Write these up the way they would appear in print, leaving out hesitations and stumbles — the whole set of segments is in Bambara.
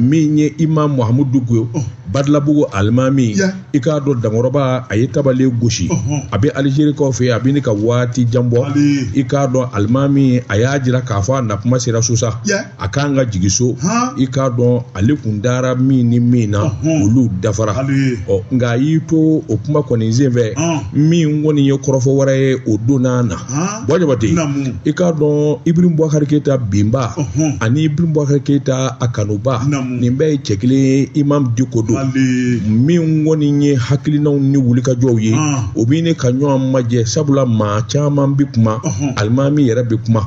Min ye Imam Mahamudu Diko Badalabugu alimami, i k'a dɔn dankɔrɔba a ye tabale gosi, a bɛ Alizerikaw fɛ yen, a bɛ ne ka waati jan bɔ. I k'a dɔn alimami a y'a jira k'a fɔ a na kuma sera so sa, a k'an ka jigin so. I k'a dɔn ale kun dara min ni min na, olu dafara. Ɔ nka a y'i to o kuma kɔni senfɛ, min kɔni ye kɔrɔfɔ wɛrɛ ye o donna na. Buwa Jabate, i k'a dɔn Ibrahim Boubacar Keita binba ani Ibrahim Boubacar Keita a kanuba, nin bɛɛ ye cɛ kelen ye, Imam Diko don. Min kɔni ye hakilinaw ni wulikajɔw ye, o bɛ ne ka ɲɔgɔn majɛ, sabula maa caman bɛ kuma, alimami yɛrɛ bɛ kuma.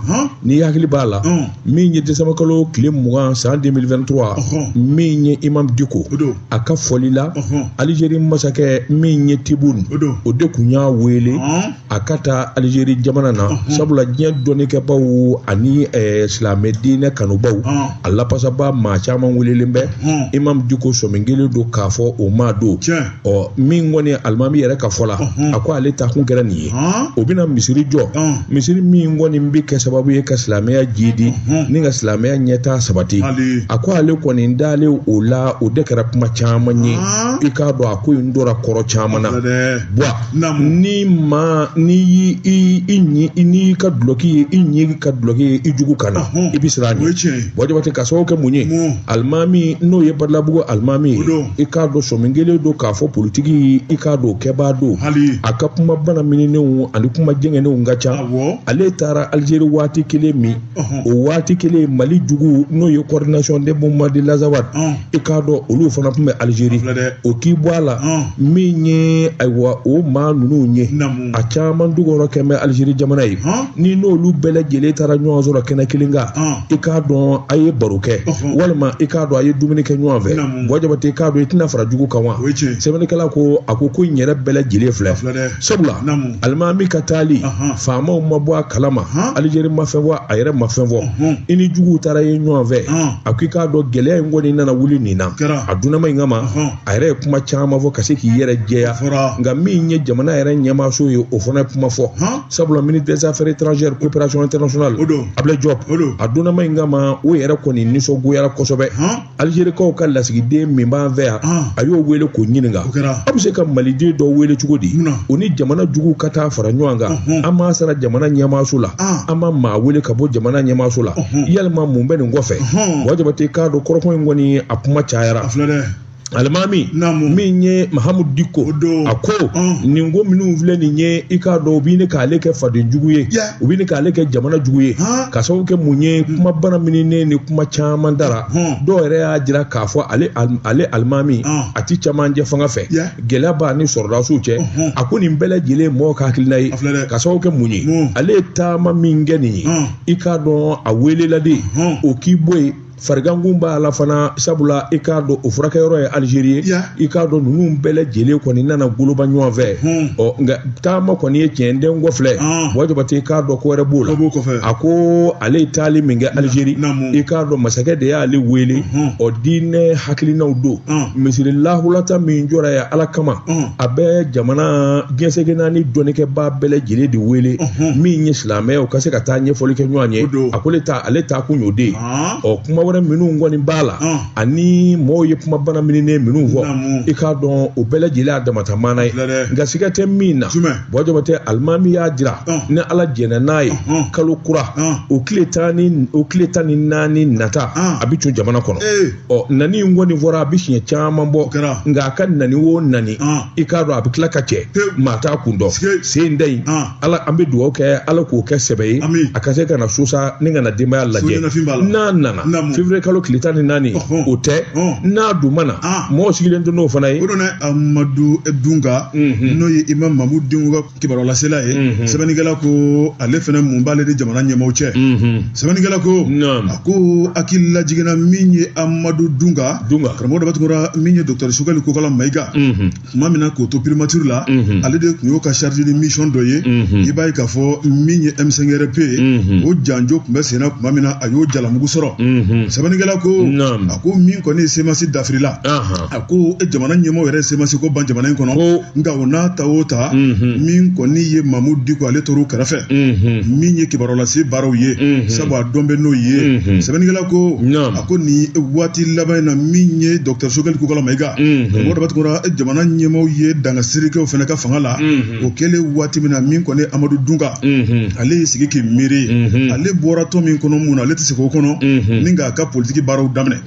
N'i hakili b'a la, min ye décembre kalo tile 20 san 2023, min ye Imam Diko a ka fɔli la, Alizeri masakɛ min ye Tebboune, o de kun y'a wele a ka taa Alizeri jamana na, sabula diɲɛ dɔnnikɛbaw ani silamɛ diinɛ kanubaw, a lapasaba maa caman welelen bɛ. Imam Diko sɔmi kelen don k'a fɔ o maa don. Ɔ min kɔni alimami yɛrɛ ka fɔ la, a ko ale taakun kɛra nin ye, o bɛna misiri jɔ, misiri min kɔni bɛ kɛ sababu ye ka silamɛya jidi ni ka silamɛya ɲɛtaa sabati. A ko ale kɔni dalen o la, o de kɛra kuma caman ye. I k'a dɔn a ko in dora kɔrɔ caman na. Buwa, ni maa n'i y'i i ɲi n'i ka dulɔki ye i ɲi ka dulɔki ye i jugu kan na, i bɛ siran a ɲɛ. Buwa Jabate, ka sababu kɛ mun ye, alimami n'o ye Badalabugu alimami ye, i k'a dɔn sɔmi kelen don k'a fɔ politiki, i k'a dɔn kɛbaa don. A ka kuma bana minɛnenw ani kuma jɛngɛnenw ka ca. Ale taara Alizeri waati kelen min, o waati kelen Mali jugu n'o ye coordination des mouvements de l'Azawad, i k'a dɔn olu fana tun bɛ Alizeri. O k'i bɔ a la, min ye ayiwa o maa ninnu ye, a caman dugukɔrɔ kɛn bɛ Alizeri jamana ye. Ni n'olu bɛɛ lajɛlen taara ɲɔgɔn sɔrɔ kɛnɛ kelen kan, i k'a dɔn a ye baro kɛ, walima i k'a dɔn a ye dumuni kɛ ɲɔgɔn fɛ. Buwa Jabate, i k'a dɔn i tɛna fara jugu kan wa? Sɛbɛnnikɛla ko a ko ko in yɛrɛ bɛɛ lajɛlen filɛ, sabula alimami ka taali faamaw ma bɔ a kalama, Alizeri ma fɛn fɔ, a yɛrɛ ma fɛn fɔ. I ni juguw taara ye ɲɔgɔn fɛ, a ko i k'a dɔn gɛlɛya in kɔni nana wuli nin na. A dunnama in kama, a yɛrɛ ye kuma caman fɔ ka se k'i yɛrɛ jɛya. Nka min ye jamana yɛrɛ ɲɛmaaso ye, o fana ye kuma fɔ, sabula ministre des affaires étrangères, coopération internationale, Ablaye Diop, a dunnama in kama o yɛrɛ kɔni nisɔngoyara kosɛbɛ. Alizerikaw ka lasigiden min b'an fɛ yan, a y'o wele k'o ɲininka, aw bɛ se ka maliden dɔ wele cogo di, o ni jamana juguw ka taa fara ɲɔgɔn kan? An m'a sara jamana ɲɛmaaso la, an ma maa wele ka bɔ jamana ɲɛmaaso la, yalima mun bɛ nin kɔfɛ? Buwa Jabate, k'a dɔn kɔrɔfɔ in kɔni a kuma cayara. Alimami min ye Mahamudu Diko, a ko nin ko minnu filɛ nin ye, i k'a dɔn u bɛ ne k'ale kɛ faden jugu ye, u bɛ ne k'ale kɛ jamana jugu ye. Ka sababu kɛ mun ye, kuma bana mininen ni kuma caman dara. Dɔw yɛrɛ y'a jira k'a fɔ ale alimami a ti camancɛ fanga fɛ, gɛlɛya b'a ni sɔrɔdasiw cɛ. A ko nin bɛɛ lajɛlen mɔgɔw ka hakilina ye. Ka sababu kɛ mun ye, ale ye taama min kɛ nin ye, i k'a dɔn a welela de, o k'i bɔ yen. Farigankun b'a la fana, sabula i k'a dɔn o furakɛyɔrɔ ye Alizeri ye. I k'a dɔn ninnu bɛɛ lajɛlen kɔni nana goloba ɲɔgɔn fɛ. Ɔ nka taama kɔni ye tiɲɛ den kɔ filɛ. Buwa Jabate, i k'a dɔn ko wɛrɛ b'o la. A ko ale ye taali min kɛ Alizeri, i k'a dɔn masakɛ de y'ale wele. Ɔ diinɛ hakilinaw don, misiri lahulata min jɔra ye Ala kama, a bɛ jamana diɲɛseke naani dɔnnikɛbaa bɛɛ lajɛlen de wele, min ye silamɛyaw ka se ka taa ɲɛfɔli kɛ ɲɔgɔn ye. A ko ale taa kun y'o de ye. Ɔ kuma wɛrɛ minnu kɔni b'a la, ani mɔgɔw ye kuma bana mininen minnu fɔ, i k'a dɔn o bɛɛ lajɛlen a damata maana ye. Nka siga tɛ min na, Buwa Jabate, alimami y'a jira ni Ala jɛnna n'a ye, kalo kura o tile 14 nata, a bɛ cun jamana kɔnɔ. Ɔ nani in kɔni fɔra a bɛ siɲɛ caman bɔ, nka a ka nani o nani, i k'a dɔn a bɛ tila ka cɛ, maa t'a kun dɔn. Sen da in, Ala, an bɛ dugawu kɛ Ala k'o kɛ sɛbɛ ye, a ka se ka na so sa ni ka na denbaya lajɛ. N'a nana février kalo tile 14, o tɛ n'a dun ma na, mɔgɔw sigilen tɛ n'o fana ye. O don dɛ, Amadu Dunga, n'o ye Imam Mamudu Diko ka kibaruyalasela ye, sɛbɛnnikɛla ko ale fana mun b'ale ni jamana ɲɛmaaw cɛ. Sɛbɛnnikɛla ko a ko hakili lajiginna min ye Amadu Dunga, karamɔgɔ daba tunkara, min ye docteur Sogɛli Kokala Mayiga, tuma min na k'o to primature la, ale de tun y'o ka chargé de mission dɔ ye. I b'a ye k'a fɔ min ye M5RP ye, o janjo tun bɛ senna tuma min na, a y'o jalamugu sɔrɔ. Sɛbɛnnikɛla ko a ko min kɔni ye CMAS dafirila, a ko jamana ɲɛmɔgɔ yɛrɛ CMAS ko ban jamana in kɔnɔ, nka o n'a ta o ta min kɔni ye Mamudu Diko ale tor'u kɛrɛfɛ, min ye kibarulase baaraw ye, sabu a dɔn bɛ n'o ye. Sɛbɛnnikɛla ko a ko nin waati laban in na min ye Dr Sogɛli Kokala Mayiga, karamɔgɔ Dabatukura, jamana ɲɛmɔgɔw ye dangasirikɛw fana ka fanga la. O kɛlen waati min na min kɔni ye Amadu Dunga, ale y'i sigi k'i miiri, ale bɔra tɔn min kɔnɔ mun na ale tɛ se k'o kɔnɔ ni k'a ka politiki baaraw daminɛ.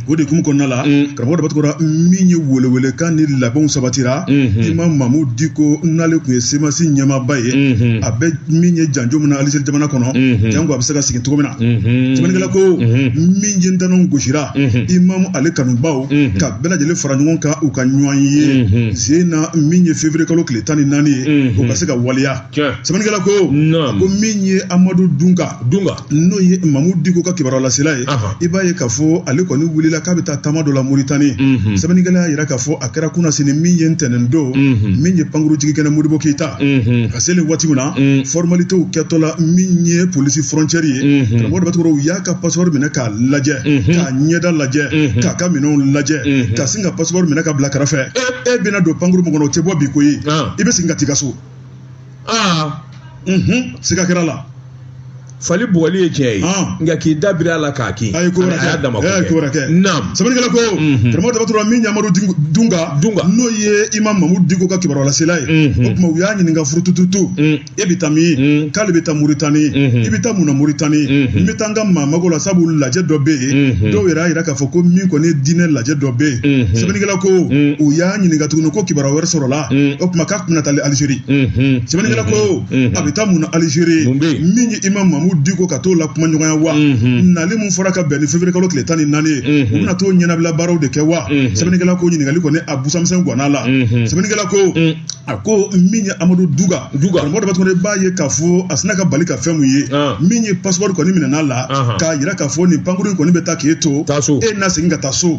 O de hukumu kɔnɔna la, karamɔgɔ Dabatukura, min ye welewelekan ni labɛnw sabatira, Imam Mamudu Diko n'ale tun ye CMAS ɲɛmaaba ye, a bɛ min ye janjo min na Alizeri jamana kɔnɔ, janko a bɛ se ka sigi cogo min na. Sɛbɛnnikɛla ko min ye ntɛnɛnw gosira, Imam ale kanubaw ka bɛɛ lajɛlen fara ɲɔgɔn kan u ka ɲɔgɔn ye sen na min ye février kalo tile 14 ye, o ka se ka waleya. Sɛbɛnnikɛla ko ko min ye Amadu Dunga n'o ye Mamudu Diko ka kibaruyalasela ye, i b'a ye k'a fɔ ale kɔni wulila k'a bɛ taa taama dɔ la Moritani. Sɛbɛnnikɛla y'a jira k'a fɔ a kɛra kunnasini min ye ntɛnɛn don, min ye pankuru jigikɛnɛ Modibo Keyita, ka selen waati min na formalitéw kɛtɔ la min ye polisi frontière ye, karamɔgɔ Dabatukura, u y'a ka passeport minɛ k'a lajɛ, k'a ɲɛda lajɛ, k'a ka minɛnw lajɛ, ka sin ka passeport minɛ ka bila kɛrɛfɛ. E bɛna don pankuru min kɔnɔ, o tɛ bɔ bi ko ye, i bɛ segin ka t'i ka so. Siga kɛra la. Fali bugɔli ye tiɲɛ ye, nka k'i da biri a la k'a kin, a ye ko wɛrɛ kɛ. Sɛbɛnnikɛla ko karamɔgɔ Dabatukura, min ye Amadu Dunga n'o ye Imam Mamudu Diko ka kibaruyalasela ye, o tuma u y'a ɲininka furutututu, e bɛ taa min? K'ale bɛ taa Moritani. I bɛ taa mun na Moritani? N bɛ taa n ka maa mago la, sabu lajɛ dɔ bɛ yen. Dɔw yɛrɛ y'a jira k'a fɔ ko min kɔni ye diinɛ lajɛ dɔ bɛ yen. Sɛbɛnnikɛla ko u y'a ɲininka tuguni ko kibaruya wɛrɛ sɔrɔla, o tuma k'a tun bɛna taa Alizeri. Sɛbɛnnikɛla ko a bɛ taa mun na Alizeri? Min ye Imam Mamudu Diko ka t'o la kuma ɲɔgɔnya wa, nali mun fɔra ka bɛn ni février kalo tile 14 ye, u bɛna t'o ɲɛnabila baaraw de kɛ wa? Sɛbɛnnikɛla ko ɲininkali kɔni a busamisɛn ganna la. Sɛbɛnnikɛla ko a ko min ye Amadu Dunga, karamɔgɔ Dabatukura, i b'a ye k'a fɔ a sina ka bali ka fɛn mun ye, min ye passeport kɔni minɛna la k'a jira k'a fɔ nin pankuru in kɔni bɛ taa k'e to, e na segin ka taa so.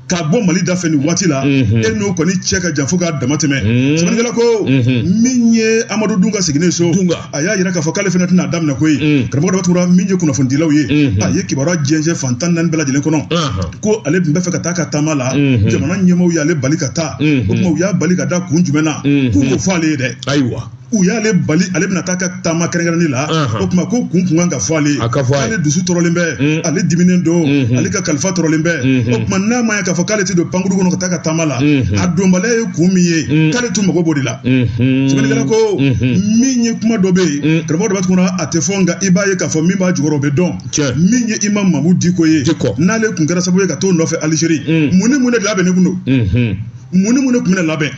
K'a bɔ Mali da fɛ nin waati la, e n'o kɔni cɛ ka jan fo k'a dama tɛmɛ. Sɛbɛnnikɛla ko min ye Amadu Dunga seginnen so, a y'a jira k'a fɔ k'ale fana tɛna daminɛ koyi. Karamɔgɔ Dabatukura, min ye kunnafonidilaw ye, a ye kibaruya jɛnsɛn fan 14 bɛɛ lajɛlen kɔnɔ, ko ale tun bɛ fɛ ka taa ka taama la, jamana ɲɛmaaw y'ale bali ka taa. O tuma u y'a bali ka da kun jumɛn na? K'u k'o fɔ ale ye dɛ. Ayiwa, u y'ale bali, ale bɛna taa ka taama kɛrɛnkɛrɛnnen la, o tuma ko kun kan ka fɔ ale ye, k'ale dusu tɔɔrɔlen bɛ, ale diminen don, ale ka kalifa tɔɔrɔlen bɛ. O tuma n'a ma ɲɛ k'a fɔ k'ale tɛ don pankuru kɔnɔ ka taa ka taama la, a donbaliya ye kun min ye, k'ale tun mago b'o de la. Sɛbɛnnikɛla ko min ye kuma dɔ bɛ yen, karamɔgɔ Dabatukura, a tɛ fɔ, nka i b'a ye k'a fɔ min b'a jukɔrɔ o bɛ dɔn. Min ye Imam Mamudu Diko ye, n'ale tun kɛra sababu ye ka t'o nɔfɛ Alizeri, mun ni mun de labɛnnen kun don? Mun ni mun de tun bɛna labɛn?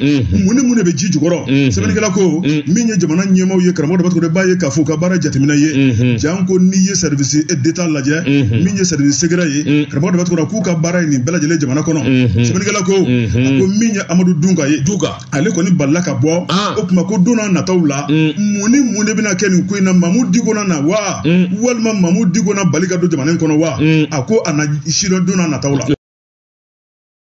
Mun ni mun de bɛ ji jukɔrɔ? Sɛbɛnnikɛla ko min ye jamana ɲɛmaaw ye, karamɔgɔ Dabatukura, i b'a ye k'a fɔ u ka baara jateminɛ ye, janko n'i ye service d'État lajɛ, min ye service secret ye, karamɔgɔ Dabatukura, k'u ka baara ye nin bɛɛ lajɛlen jamana kɔnɔ. Sɛbɛnnikɛla ko a ko min ye Amadu Dunga ye, ale kɔni balila ka bɔ. O tuma ko don n'a nataw la, mun ni mun de bɛna kɛ nin ko in na? Mamudu Diko na wa, walima Mamudu Diko na bali ka don jamana in kɔnɔ wa? A ko a na sidɔn don n'a nataw la.